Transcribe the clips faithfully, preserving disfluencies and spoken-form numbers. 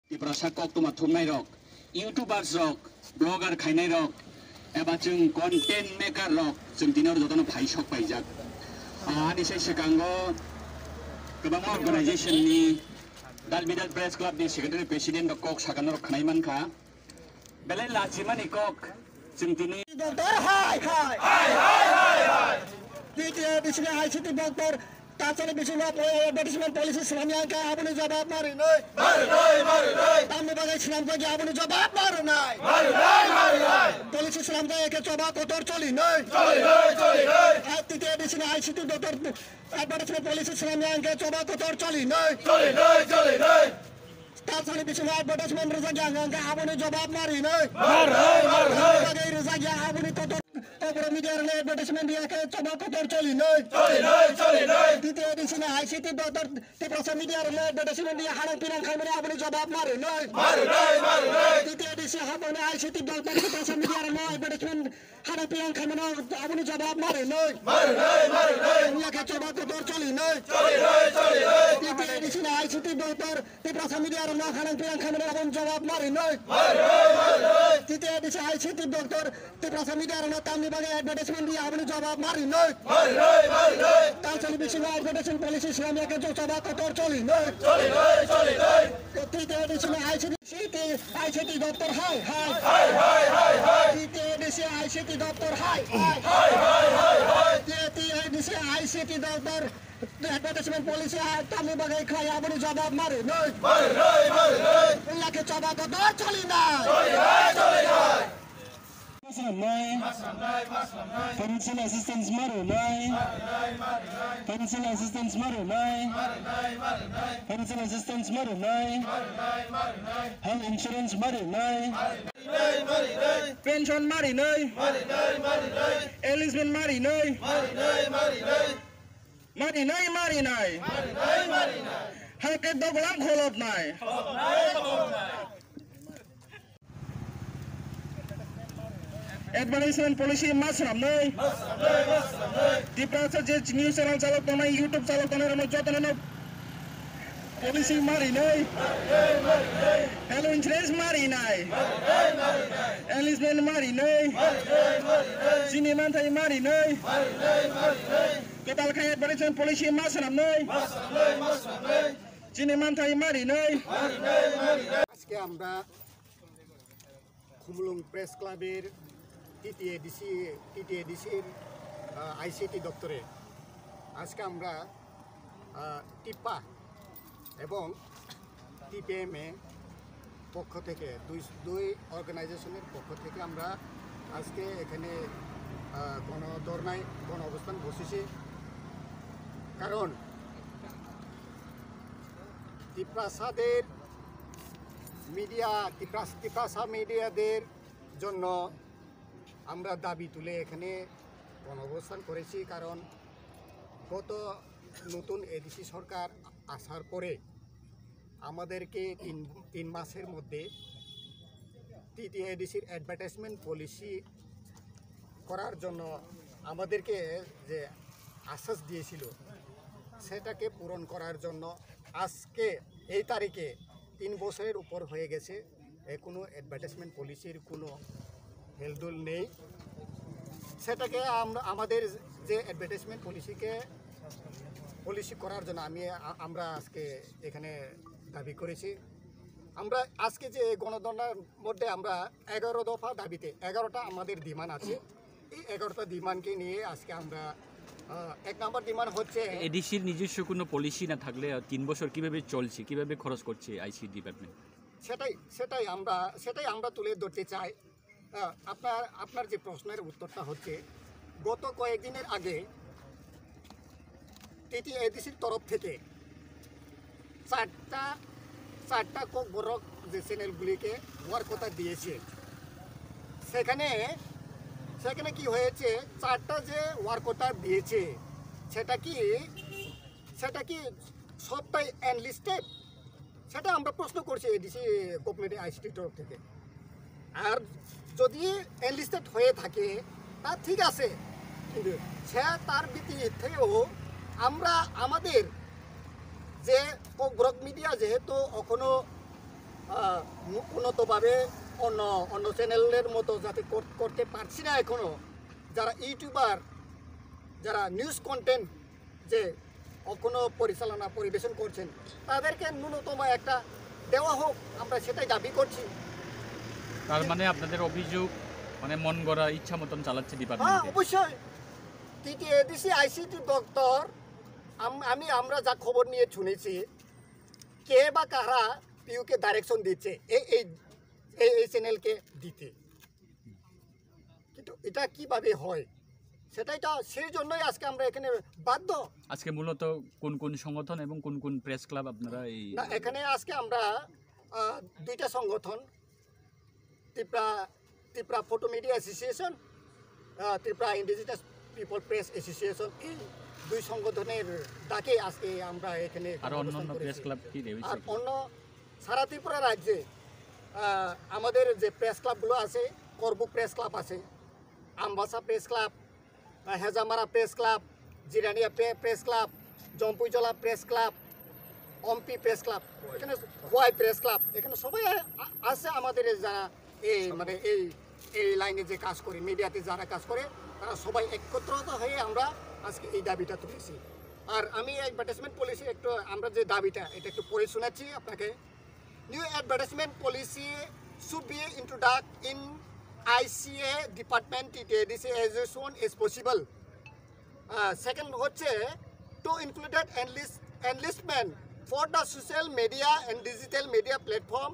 Tiprasa koktwma thumnai rok, YouTubers rok, blogger khainai rok, eba chwng content maker rok, chwng tini oro jotono phai sok paijak. Ah, ani sai swkango kwbangma organization ni, Dal Bidal Press Club ni secretary president rok kok sakano rok khnai mankha. Belai lachimani kok, chwng tini Doctor hai hai. Hai hai hai hai. T T A D C ni I C T doctor, Tachani bisingo advertisement policy swnamya hwnkhe aboni jawab marinwi. Marinwi, marinwi. Tamni bagwi swnamjakya aboni jawab marinai. Marinwi, marinwi. Policy swnamjakya khe choba kotor cholinwi. Cholinwi, cholinwi. Hai T T A D C ni I C T doctor advertisement policy swnamya hwnkhe choba kotor cholinwi. Cholinwi, cholinwi. Tachani bisingo advertisement rwjakya hwnkhe aboni jawab marinwi. Marinwi, marinwi. Bagwi rwjakya aboni kotor. Kokborok media rokno advertisement riya khe choba kotor cholinwi. Cholinwi, cholinwi. T T A D C ni I C T doctor Tiprasa media rokno advertisement riya hanang pinang khaimani aboni jawab marinwi. Marinwi, marinwi. T T A D C haboni I C T doctor Tiprasa media rokno advertisement hanang pinang khaimani aboni jawab marinwi. Marinwi, marinwi. Riya khe choba kotor cholinwi. Cholinwi, cholinwi. T T A D C ni I C T doctor Tiprasa media rokno hanang pinang khaimani aboni jawab marinwi. Marinwi, marinwi. T T A D C I C T doctor Tiprasa media rokno tamni bagwi advertisement riya aboni jawab marinwi. Marinwi, marinwi. Tachani bisingo advertisement policy swnamya khe choba kotor cholinwi. Cholinwi, cholinwi. T T A D C ni I C T, I C T doctor hai hai. Hai, hai, hai, hai. T T A D C I C T doctor hai hai. Hai, hai, hai, hai. T T A D C I C T doctor advertisement policy tamni bagwi khlai aboni jawab marinwi. Marinwi, marinwi. Riya khe choba kotor cholinai. Cholinai, cholinai. Masramnai. Financial assistance marinai. Financial assistance marinai. Financial assistance marinai. Health insurance marinai. Pension marinai. Enlistment marinai. Marinai, marinai. Hai ke dogolam kholopnai. Advertisement policy masramnai. Tiprasa je news channel chalok tongnai, YouTube chalok tongnai, ramo jotono policy marinai. Health insurance marinai. Enlistment marinai. Chini manthai marinai. Kwtal khai advertisement policy ma swnamnai. Chini manthai marinai. আজকে আমরা খুমুলুং প্রেস ক্লাবের টিটিএডিসি, টিটিএডিসির আইসিটি দপ্তরে আজকে আমরা আহ, টিপ্পা এবং টিপিএমএ পক্ষ থেকে, দুই দুই অর্গানাইজেশনের পক্ষ থেকে আমরা আজকে এখানে আহ, গণ ধর্নায়, গণ অবস্থান বসেছি। কারণ তিপ্রাসাদের মিডিয়া, তিপ্রাস তিপ্রাসা মিডিয়াদের জন্য আমরা দাবি তুলে এখানে গণ অবস্থান করেছি। কারণ গত নতুন এডিসি সরকার আসার পরে আমাদেরকে তিন তিন মাসের মধ্যে টিটিএডিসির অ্যাডভার্টাইজমেন্ট পলিসি করার জন্য আমাদেরকে যে আশ্বাস দিয়েছিল, সেটাকে পূরণ করার জন্য আজকে এই তারিখে তিন বছরের উপর হয়ে গেছে, এ, কোনো অ্যাডভার্টাইজমেন্ট পলিসির কোনো হেলদোল নেই। সেটাকে আমরা, আমাদের যে অ্যাডভার্টাইজমেন্ট পলিসিকে, পলিসি করার জন্য আমি, আ-, আমরা আজকে এখানে দাবি করেছি। আমরা আজকে যে গণধর্নার মধ্যে আমরা এগারো দফা দাবিতে এগারোটা আমাদের ডিমান্ড আছে। এই এগারোটা ডিমান্ডকে নিয়ে আজকে আমরা, আহ, এক নম্বর ডিমান্ড হচ্ছে এডিসির নিজস্ব কোনো পলিসি না থাকলে, আহ, তিন বছর কিভাবে চলছে, কিভাবে খরচ করছে আইসি ডিপার্টমেন্ট? সেটাই, সেটাই আমরা, সেটাই আমরা তুলে ধরতে চাই। আহ, আপনার, আপনার যে প্রশ্নের উত্তরটা হচ্ছে, গত কয়েকদিনের আগে টিটিএডিসির তরফ থেকে চারটা, চারটা ককবরক যে চ্যানেলগুলিকে ওয়ার্ক অর্ডার দিয়েছে, সেখানে, সেখানে কি হয়েছে, চারটা যে ওয়ার্ক অর্ডার দিয়েছে, সেটা কি, সেটা কি সবটাই আনলিস্টেড? সেটা আমরা প্রশ্ন করছি এডিসি গভর্নমেন্ট আইসিটির তরফ থেকে। আর যদি এনলিস্টেড হয়ে থাকে, তা ঠিক আছে, কিন্তু সে, তার ভিত্তিতেও আমরা আমাদের যে ককবরক মিডিয়া যেহেতু এখনো উন্নতভাবে অন্য অন্য চ্যানেলের মতো যাতে কর- করতে পারছি না এখনো। যারা ইউটিউবার, যারা নিউজ কন্টেন্ট যে এখনো পরিচালনা পরিবেশন করছেন, তাদেরকে ন্যূনতম একটা দেওয়া হোক, আমরা সেটাই দাবি করছি। তার মানে আপনাদের অভিযোগ, মানে মন গড়া ইচ্ছা মতন চালাচ্ছে হ্যাঁ, ডিপার্টমেন্ট। অবশ্যই। টিটিএডিসি আইসিটি দপ্তর, আম- আমি আমরা যা খবর নিয়ে শুনেছি, কে বা কারা পিউকে ডাইরেকশন দিচ্ছে এই এই এই এই চ্যানেলকে দিতে। কিন্তু এটা কিভাবে হয়, সেটাই তো, সেই জন্যই আজকে আমরা এখানে বাধ্য। আজকে মূলত কোন কোন সংগঠন এবং কোন কোন প্রেস ক্লাব আপনারা এই না, এখানে আজকে আমরা আহ, দুইটা সংগঠন, Tripura Tripura photo media association, আহ, Tripura indigenous people press association, এই দুই সংগঠনের ডাকে আজকে আমরা এখানে আরো অবস্থান অন্যান্য করেছি। প্রেস ক্লাব কি রয়েছে? আর অন্য সারা ত্রিপুরা রাজ্যে আহ, আমাদের যে প্রেস ক্লাবগুলো আছে, করবুক প্রেস ক্লাব আছে, আমবাসা প্রেস ক্লাব, আহ, হেজামারা প্রেস ক্লাব, জিরানিয়া প্রে- press club, Jampuijala press club, Ampi press club, এখানে খোয়াই প্রেস ক্লাব, এখানে সবাই আ- আ- আছে আমাদের এই যারা এই মানে এই এই লাইনে যে কাজ করে, মিডিয়াতে যারা কাজ করে, তারা সবাই একত্রিত হয়ে আমরা আজকে এই দাবিটা তুলেছি। আর আমি অ্যাডভার্টাইজমেন্ট পলিসি একটু, আমরা যে দাবিটা, এটা একটু পড়ে শোনাচ্ছি আপনাকে। New advertisement policy should be introduced in I C A department T T A D C as soon as possible. Uh, second হচ্ছে to included enlist enlistment for the social media and digital media platform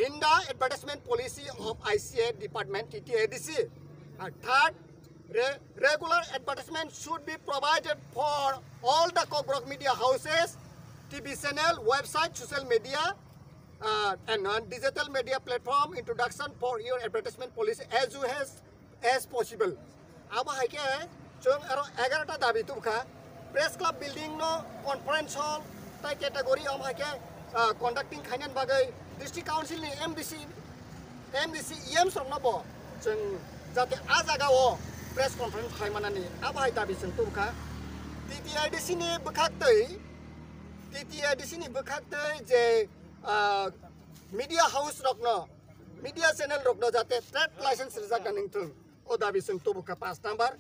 in the advertisement policy of I C A department T T A D C. And third, re- regular advertisement should be provided for all the Kokborok media houses, T V channel, website, social media, uh, and uh, digital media platform introduction for your advertisement policy as soon as as possible. Abo hai khe chwng aro egarota dabi tubkha, press club building no, conference hall tai category, abo hai khe uh, conducting khainani bagwi district council ni M D C, M D C E M srokno bo chwng jate a jaga o press conference khai manani abo hai dabi chwng tubkha. T T A D C ni bwkhak twi, T T A D C ni bwkhak twi je uh, media house rokno, media channel rokno jate trade license rijak nani wngthung, o dabi chwng tubukha paanch number.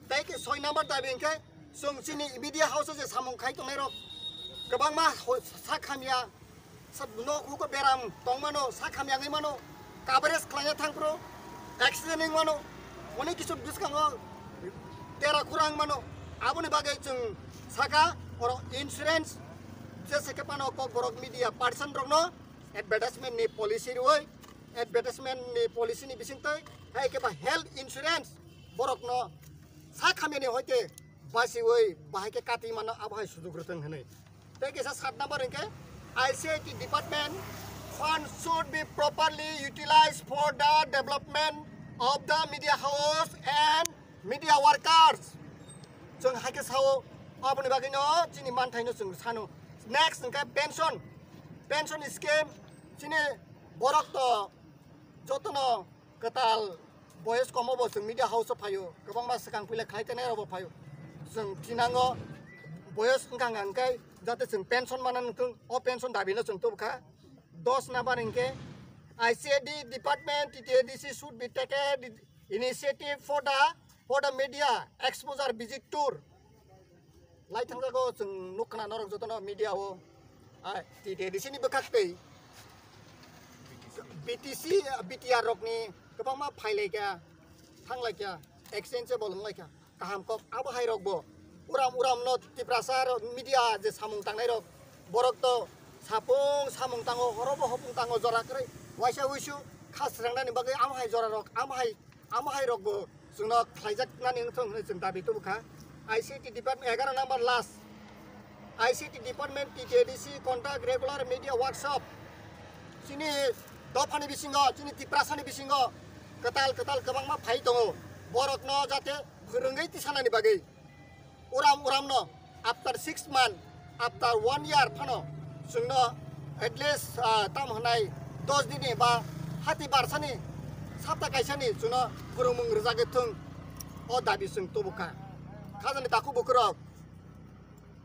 Tai khe soi number dabi hwnkhe chwng chini media house o je samung khai tongnai rok kwbangma ho- sak hamya, sa- nok huko beram tongmano, sak hamya wngwi mano, coverage khlaina thangphuru accident wngwi mano, onek kisu bwskango tera khura wngwi mano. Aboni bagwi chwng saka oro insurance jese khe phano Kokborok media person rokno advertisement ni policy rwi, advertisement ni policy ni bisingtwi hai khe ba health insurance borokno sak hamyani hoite basiwi bahai khe kati mano abo hai sujuk rwthwng hwnwi. Tei kisa sat number hwnkhe I C I T department fund should be properly utilized for the development of the media house and media workers. Chwng hai khe sao, aboni bagwino chini manthaino chwng sano. Next hwnkhe pension, pension scheme, chini borok to jotono kwtal boyos komo bo chwng media house o phaio, kwbangma swkang puila khlai tenai rok bo phaio. Chwng thinango boyos wngkha hwnkha hwnkhe jate chwng pension mana nungthung, o pension dabi no chwng tubukha. Dos number hwnkhe I C A D department, T T A D C should be taken initiative for the for the media exposure visit tour. Lai thangjago chwng nuk khna norok jotono media o, ah, T T A D C ni bwkhak tei B T C, B T R rokni kwbangma phailaikha, thanglaikha, exchangeable wnglaikha, kaham kok abo hai rokbo uram uram no Tiprasa rok media je samung tangnai rok, borok to sapung samung tango, horobo hopung tango, jora kwrwi waisa wisu kha srangnani bagwi amo hai jora rok, amo hai amo hai rokbo chwngno khlaijak nani wngthung hwnwi chwng dabi tubukha. I C T department, egaroh number last, I C T department, T T A D C conduct regular media workshop. Chini dophani bisingo, chini Tiprasani bisingo kwtal kwtal kwbangma phai tongo, borokno jate phwrwngwi tisanani bagwi. Uram uramno after six month, after one year phano chwngno at least, ah, tam hwnai dos dini ba hati barsani sapta kaisani chwngno phwrwngmung rwjagwi thung, o dabi chwng tubukha. Khajani takhuk bukurok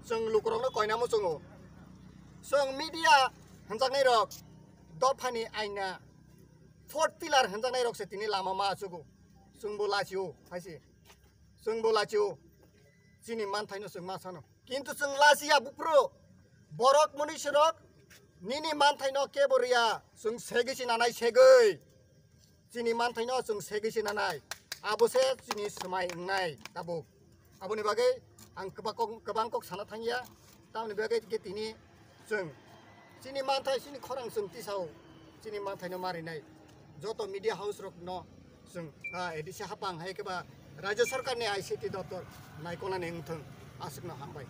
chwng lukurokno koina muchungo. Chwng media hwnjaknairok dophani aina fourth pillar hwnjaknai rok se tini lama ma achugo. Chwngbo lachio, hai se. Chwngbo lachio. Chini manthaino chwng ma sano. Kintu chwng lachiya buphuru. Borok mwnwi sirok nini manthaino kebo riya. Chwng segwi se nanai segwi. Chini manthaino chwng segwi se nanai. Abo se chini swmai wngnai tabuk. Aboni bagwi ang kwbang kok, kwbang kok sana thangya. Tamoni bagwi khe tini chwng chini manthai, chini khorang chwng tisao chini manthaino marinai. Joto media house rokno chwng, ah, A D C hapang hai khe ba Rajya Sarkarni I C T doptor naikolnani wngthwng, aswkno hambai.